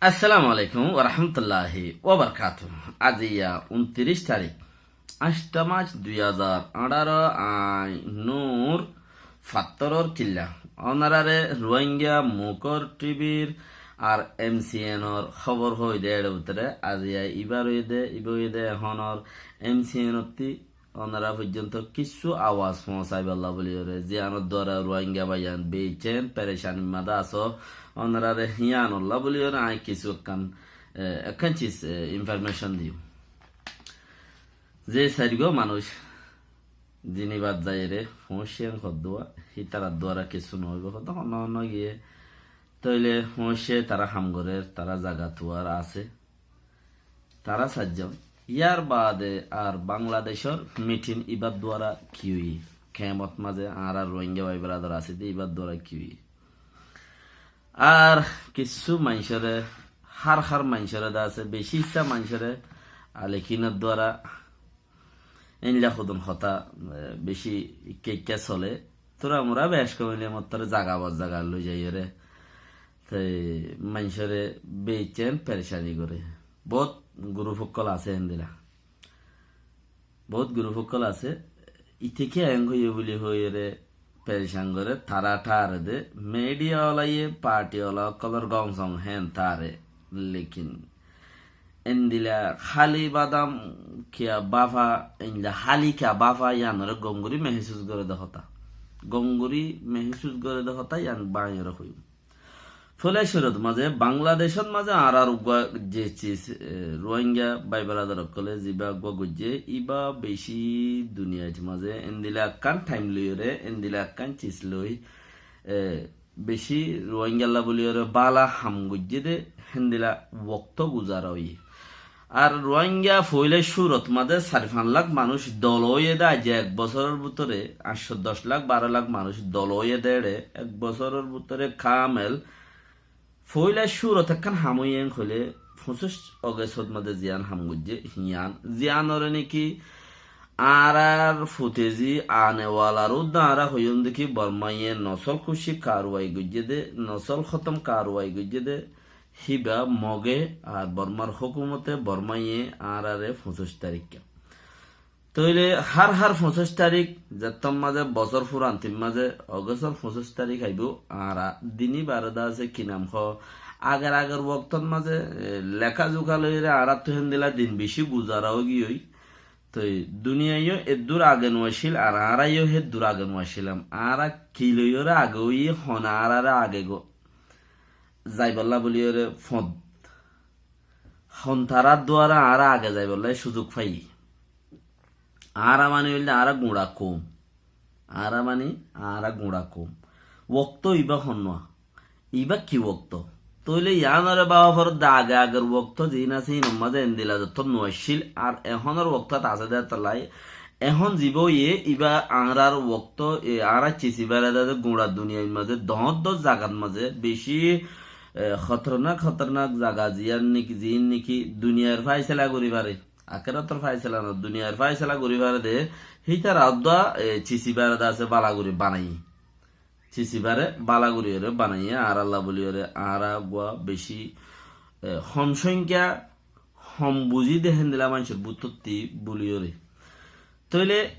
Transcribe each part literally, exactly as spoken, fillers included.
Assalamu alaikum warahmatulláhi wabarakátuhu. Aijja untiríc tarík, añctá mac dui házar añçáro, añí Nur Fattoror Killa. Onoráre Ruáingga Mukor T V r ar M C N or hóbor hoóide éçe bútore. Aijja ibá óiye dé, ibá óiye dé ehónor M C N ottú onorá foijjonto kissú awas foóñsaibálla bóliyoré, ziyánor duara Ruáingga báiyain beiccén perecanir mazé asó, onoráre híyanolla bóliyoré añí kissú ekkán, e, ekkán cis, e, information diyum. Ze sairgúa manúic zin ibát zaiyeré foóñsiyé hoddúa, hítarar duara kissú noóibo hoddúa, honno honno giyé, tóile foóñsiyé tará ham gorér, tará zaga tuar asé. Tará saizzon. Yárbaade ar Bangladecór mitin ibár duara ki óiye? Kemot mazé añára Ruáingga bái beradar asé dé ibár duara ki óiye? Ar kissú maincóre, hár hár maincóre dé asé, bicí issá maincóre Arlekinor duara éilla hodún hotá, e, bicí ikká ikká solé. Turamura bec komile mottóre zaga bor zaga loi zaiyóre. Te maincóre beiccén perecani goré. Bout gurup ókkol asé héndila. Bout gurup ókkol asé. Ite ki aññí hoiyé buli hoiyóre perecan goré. Tará tháre dé. Midiya olaye parti ola ókkolor gom song hén tháre. Lekin endila háli badam kiya báfa, endila háli kiya báfa, yíanoré gom gorí mehésus goré dé hotá. Gom gorí mehésus goré dé hotá, yían báñgiyóre hoiyúm. Foóila cúrot mazé Bangladecót mazé añárar uggúa ze cis, e, Ruáingga bái beradar ókkolé zibá uggúa goijjé, ibá bicí duniyait mazé endila ekkán thaim loiyóre, endila ekkán cis loi, e, bicí Ruáinggalla bóliyoré bála ham goijjé dé, héndila wokto guzara óiye. Ar Ruáingga foóila cúrot mazé sair fañs lak manúic dol óiye dé, aijja ek bosóror bútore añctó doc lak, baró lak manúic dol óiye dé éçe, ek bosóror bútore kamel foóila cúrot ekkán ham óiye hoilé, foñsíc Ogostót mazé ziyán ham goijjé, híyan. Ziyánoré néki añárar futezi anewalar uddá añára hoiyúm dé ki Bormáye nosól kuccí karuwai goijjé dé, nosól hótom karuwai goijjé dé, híba Moge ar Bormár hókumote Bormáye añáráre foñsíc taríkka. Tóile hár hár foñsíc tarík, zettót mazé bosór furantit mazé, Ogostór foñsíc tarík aibó, añára din ibáre dé asé ki nam hoó, ager ager woktót mazé, e, leká zuka loiyóre añáráttu héndila din bicí guzara óigiyoi. Toi duniyai yó eddúr age no accíl, ar añára yó héddur age no accílam. Añára ki loiyóre age óiyi, hone añáráre age go-, zaibálla bóliyoré fóñt. Hon tarár duara añára age zaibálla cúzuk faiyi. Añára mani óilde añára guñça koum. Añára mani añára guñça koum. Wokto ibá honnúa? Ibá ki wokto? Tóile yíanoré báfa foredde age ager wokto ziín asé hínor mazé endila zettót no accíl, ar ehónor woktót asé dé tollai. Ehón zibá óiye ibá añárar wokto, e, añára cis ibáre dé guñça duniyair mazé doóñr doóñr zagat mazé bicí, e, hótornak hótornak zaga ziyán néki, ziín néki duniyair fáisela gorí faré. Akérator fáisela no, duniyair fáisela gorí faré dé, hítara uddá, e, cis ibáre dé asé bála gorí banaiyé. Cis ibáre bála goríyoré banaiyé, añárálla bóliyoré, añára uggúa bicí, e, hom cóngkiya, hom buzí dé héndila maincór bútotti bóliyoré. Tóile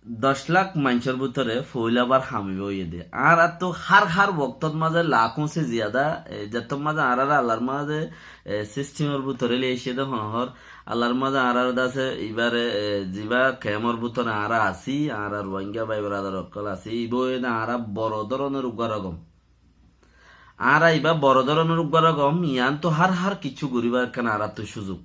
doc lak maincór bútore foóila bar ham ibá óiye dé. Añáráttu hár hár woktót mazé lakóñse ziyada, e, zettót mazé añáráre Allar mazé, e, sístemor bútore loi aiccé dé hone hoór, Allar mazé añáráre dé asé ibáre, e, zibá kemor bútore añára así, añára Ruáingga bái beradar ókkol así, ibá óiye dé añára boro dóronor uggúa rogom. Añára ibá boro dóronor uggúa rogom, yíantu hár hár kiccú goríbar ekkán añáráttu cúzuk.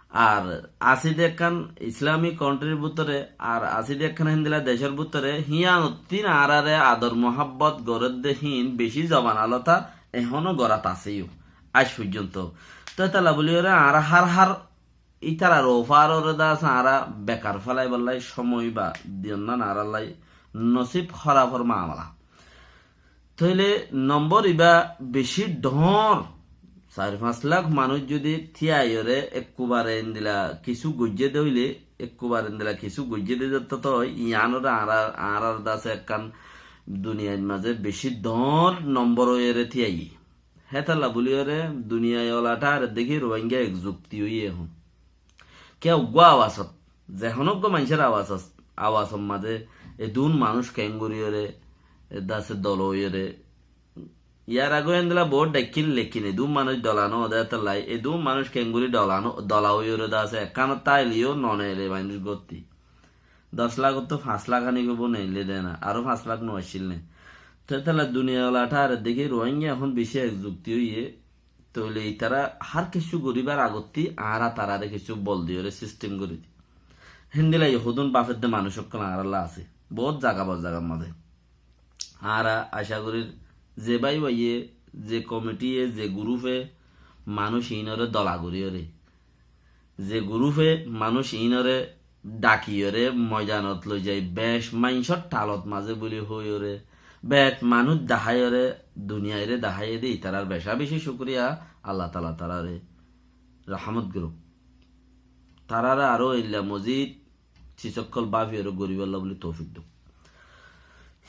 Ar así dé ekkán Islamic countryr bútore, ar así dé ekkán héndila decór bútore, híyanottún añáráre ador muhábbot gorédde hín bicí zoban alota ehóno gorát asé yó, aij foijjonto. Tói étalla bóliyoré añára hár hár ítarar ofáre dé asé añára bekar félaibálla cómoi ba diyonnan añárálla nosíb hórafor mamala. Tóile nombór ibá bicí dhoóñr. Sair fañs lak manúic zudi tíyaiyoré ekkubare endila kissú goijjé dé óile, ekkubare endila kissú goijjé dé zettót ói, yíanoré añára, añárar dé asé ekkán duniyair mazé bicí dhoóñr nombór óiyeré tíyaiyé. Hétolla bóliyoré duniyai olathar dekí Ruáingga ek zukti óiye ehón. Kiyá uggúa awasot, zehón uggúa maincór awasot, awasot mazé edún manúic keéngoríyoré, e, dase dola óiyoré, yar age endilla bout deikkín, lekin edún manúic dola no óde hétolla, edún manúic keéngorí dola no, dola óiyoré dase ekkánot táile yó no neile manúic gottí. Doc lak ottú fañs lak aní hoibó neile de na, aró fañs lak no accíl né. Te hétolla duniyai olathar dekí Ruáingga ehón beci ek zukti óiye, tóile itará hár kessú goríbar agottí añára taráre kessú bol diyoré sistem gorí di. Héndilla yó hodún bafedde manúic ókkol añárálla asé, bout zaga bor zagar mazé. Añára acá gorír ze bái báiye, ze komitiye, ze gurúfe manúic iínoré dola goríyoré, ze gurúfe manúic iínoré dhakiyoré moidanot loizai bec maincór thalot mazé bóli hoiyoré, bec manúic daháiyoré, duniyairé daháiye de itarár becá beci cúkuriya, Allah taala taráre rahámot goróuk. Taráre aró eilla mozid ciz ókkol báfiyoré goríbolla bóli toufik douk.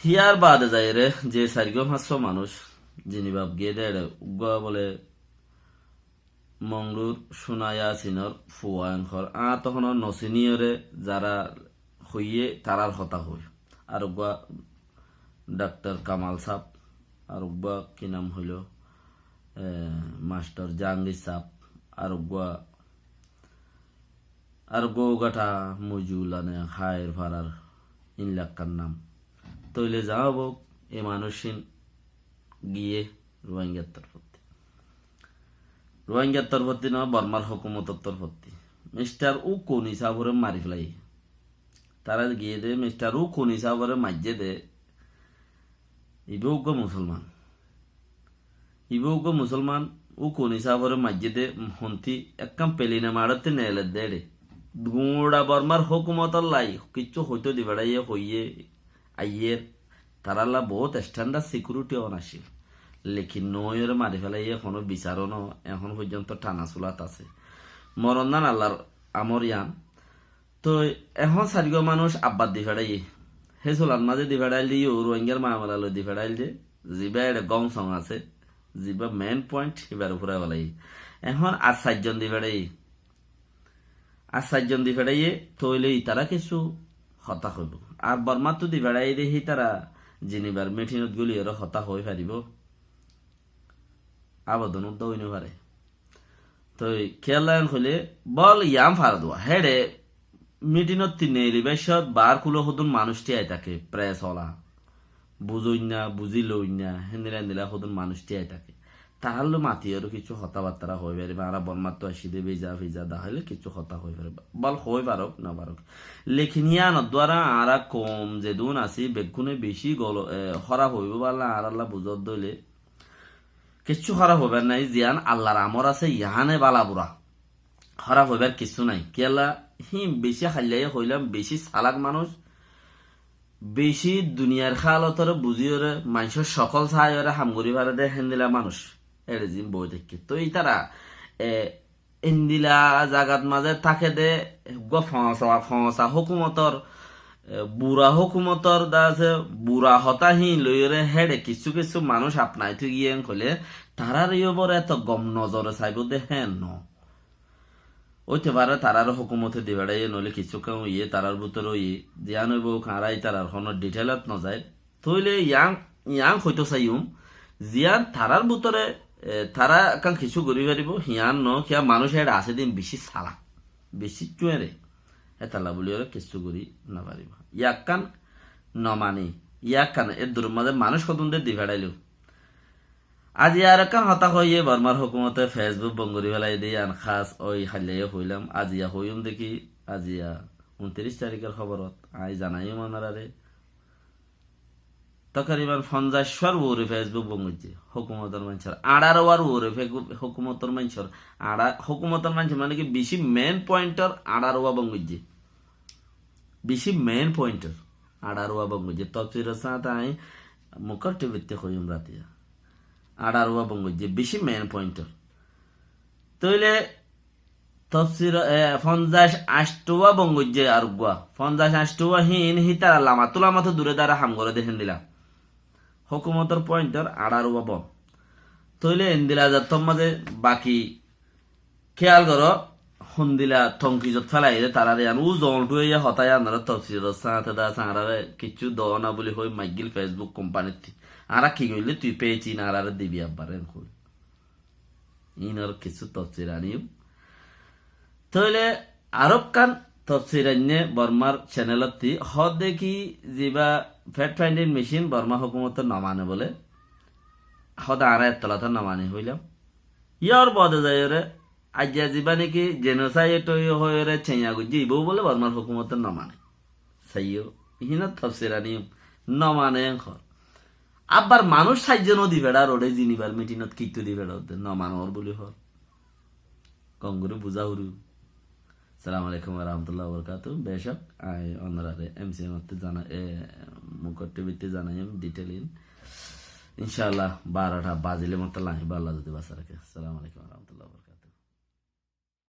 Híyar baade zaiyeré ze sairgúa fañssúa manúic zinibaf giyé de eçé uggúa bóle Monglur Cúna Yasinor fua en hoór. Añár tohóno nosiníyoré zará hoiyé tarár hotá hoóir. Ar uggúa daktor Kamal sáb, ar uggúa ki nam hoiló, e, mastor Jahangir sáb, ar uggúa, ar uggúa ugatha mojulane háir farar inlakkar nam. Tóile za óuk, e manúiccín giyé Ruáinggar torfótti. Ruáinggar torfótti no, Bormar hókumotor torfótti. Mistar U Kuni sáboré mari félaiye. Tará giyé de mistar U Kuni sáboré maijjé de, ibá uggúa musolman. Ibá uggúa musolman, U Kuni sáboré maijjé de, hontí ekkán peline maçótti neeler de eçé. Guñça Bormar hókumotollá kiccú hoitó di feçáiye hoiyé aiyér, tarálla boóut estendar sikiuriti on accíl. Lekin noóiyoré mari félaiye, honó bisaró no, ehón foijjonto thana sulat asé. Moron nán Allar amor yián. Toi ehón sairgúa manúic abbar di feçáiye. Hé sulat mazé di feçáil de yó Ruáinggar mamela loi di feçáil de, zibá eçé gom song asé, zibá mein point híbaré fúrai felaiye. Ehón ar sairjon di feçáiye. Ar sairjon di feçáiye, tóile itará kessú hotá hoibó. Ar Bormáttu di feçáiye de hítara Zinibar mitinot gúliyoré hotá hoi faribó. Abodon uddá ói no fare. Toi kiyólla en hoilé, bol yián fare dua. Héçe mitinot tinne elibáiccot baár kuló hodún manúic tíai táke, pres ola. Buzóinna, buzí loóinna, héndila héndila hodún manúic tíai táke. Tarálloi matiyoré kissú hotábattára hoói faribá, añára Bormáttu aiccí dé, biza fiza daháile kissú hotá hoói faribá. Bol hoói farók, no farók. Lekin yíanor duara añára koum zedún así, bekkúne bicí golo-, e, hóraf óibo bála añárálla buzót dóile, kissú hóraf óibar nái, ziyán Allar amor asé, yiáne bála bura. Hóraf óibar kissú nái. Kiyólla, híin bicí haillaiye hoilam, bicí salak manúic, bicí duniyar hálotoré buzíyoré, maincór cokól saáiyoré ham gorí fare dé héndila manúic. Éçe ziín boói táikke. Toi ítara, e, endila zagat mazé táke dé, eggúa foóñsa, foóñsa hókumotor, e, bura hókumotor dase bura hotá híin loiyóre héçe kissú kissú manúic apnai tui giyé en hoilé, taráre yó bóre eto gom nozore saibó dé héen noó. Óite fare tarár hókumote di feçáiye, noóile kissú ekkán óiye, tarár bútore óiye, ziyán óibo óuk, añára ítarar honó dhithéilot nozair. Tóile yián, yián hoitó saiyum, ziyán tarár bútore, e, tará ekkán kissú gorí faribó, hiyán noó, kiyá manúic éçe asé dé bicí salak, bicí cúere, hétalla bóliyoré kissú gorí nofaribó. Yián ekkán nomani, yián ekkán eddur mazé manúic hodún dé di feçáilo. Aziya ar ekkán hotá hoiyé, Bormar hókumote Facebook bon gorí félaiye dé, yián hás ói háillaiye hoilam, aziya hoiyum dé ki, aziya untiríc tarikor hóborot, aññí zanaiyum onoráre. Tokoriban fonzaic cór uore Facebook bon goijjé, hókumotor maincór, añçáro uore fe-, hókumotor maincór, añçá-, hókumotor maincór mane ki bicí main pointor añçáro bon goijjé. Bicí main pointor añçáro bon goijjé. Tofsiror sáñte aññí mukór tibitte hoiyum ratiya. Añçáro bon goijjé, bicí main pointor. Tóile tofsir, e, fonzaic añcthuwa bon goijjé ar uggúa. Fonzaic añcthuwa híin hítara lamattú lamattú dure dare ham goré dé héndila. Hókumotor pointor añçáro bon. Tóile endilla zattór mazé baki kéyal goró, hondilla tonkijot félai de tarare yián, u zoñltú óiye hotá yián añára tofsirot sáñte dá, añárare kiccú doó na buli hoi maigil Facebook kompanittí. Añára ki goillé tui peyi cin añárare dibi abbar en hoi. Inor kissú tofsir aniyum. Tóile arókkan tofsir ainné Bormar cenelottí, hóde ki ziba fact finding machine Borma hókumote nomane bóle, hóde añára ettolata nomani hoilam. Yór bade zaiyóre, aijja ziba niki genocide óiye hoiyóre ceiña goijjé, ibáu bóle Bormar hókumote nomane. Saiyó, híinor tofsir aniyum, nomane en hoór. Abbar manúic saijjon ó di feçar óre, Geneva r meeting ot kittú di feçar de, nomanor buli hoór. Gom gorí buzá foribo. Assalamu alaikum wa rahmatullahi wa barakatuhu. Becók, añí onorare M C M ottú zana-, e, Mukor T V ttú zanaiyum detail in. Incállah, barota bazile mottor lañibo, Allah zodi basai raké. Assalamu alaikum.